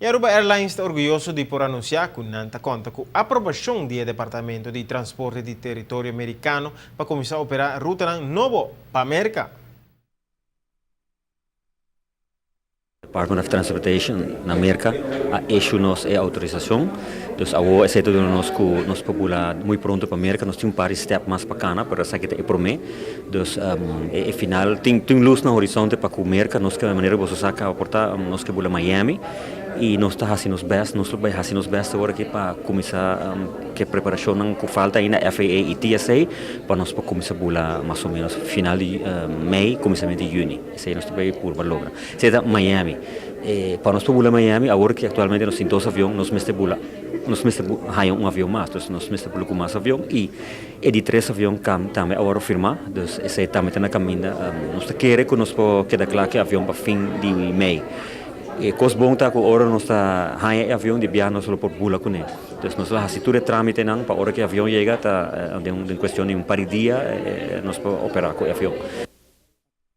Y Aruba Airlines ta orguyoso di por anuncia cu nan ta conta cu aprobacion di e Departamento di Transporte di Teritorio Mericano pa cuminsa opera rutanan nobo pa Merca. Department of Transportation na Merca a issue nos e autorisacion, dus awo esey ta duna nos cu nos por bula muy pronto pa Merca. Nos tin un par di step mas pa cana, pero esaki ta e prome. Dus e final tin tin luz na horizonte pa cu Merca. Nos ke manera boso sa caba por ta nos ke bula Miami y nos ta haci nos best, nos lo bay haci nos best awor aki pa cuminsa ke preparacionnan cu falta ainda FAA y TSA pa nos por cuminsa bula mas o menos final di mei cuminsamento di juni. Esey nos ta bay purba logra. Esey ta Miami. Pa nos por bula Miami awor ki actualmente nos tin dos avion nos mester bula nos mester haya un avion mas. Dus nos mester bula cu mas avion y e di tres avion tambe a worde firma. Dus esey tambe ta na caminda. Nos ta kere cu nos por keda cla cu e avion pa fin di mei. E cos bon ta cu ora nos ta haya e avion di biaha nos lo por bula cune. Dus nos lo haci tur e tramitenan pa ora cu e avion yega ta den cuestion di un par di dia nos por opera cu e avion.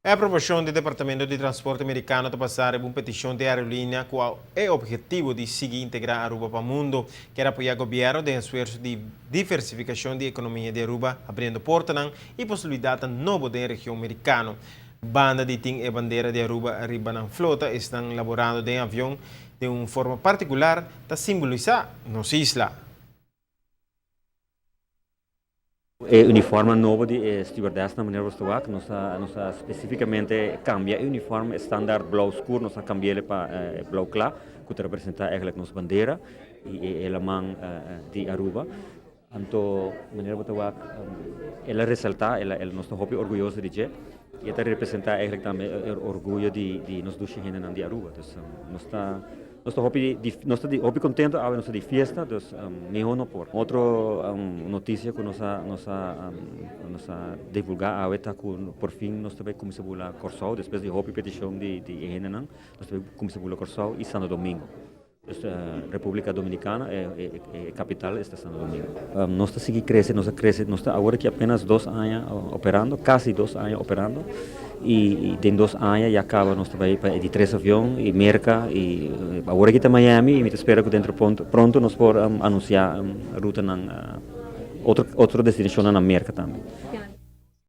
E aprobashon di Departamento di Transporte Merikano ta basá riba un petishon di aerolinea ku a e ophetivo di sigui integrá Aruba pa mundo. Kier apoyá gobièrnu den esfuerso di diversifikashon di ekonomia di Aruba, abriendo portanan i posibilidatnan nobo den e region merikano. Banda di tin e bandera di Aruba riba nan flota, esnan laborando den avion den un forma partikular ta simbolisá nos isla. E uniformnan nobo di e stewardessnan manera bo ta wak, nos a nos a specificamente cambia e uniform, e standaard blauw scur nos a cambi'el pa e blauw cla cu ta representa eigenlijk nos bandera y e laman di Aruba. Anto manera bo ta wak el a resalta, el a nos ta hopi orguyoso di dje y e ta representa eigenlijk tambe e orguyo di nos dushi hendenan di Aruba. Dus nos ta. Nos ta hopi di nos ta di hopi contento awe nos ta di fiesta dus miho no por. Otro noticia cu nos a nos a nos a divulga awe ta cu por fin nos ta bay cuminsa bula Corsou despues di hopi peticion di di e hendenan nos ta bay cuminsa bula Corsou y Santo Domingo. Dus Republica Dominicana e e capital esta Santo Domingo. Nos ta sigui crece nos a crece nos ta awor aki apenas dos aña operando casi dos aña operando. Y den dos aña ya caba nos ta bay pa e di tres avion y Merca y awor aki ta Miami y mi ta spera cu dentro pronto nos por anuncia rutanan otro otro destinacionnan na Merca tambe.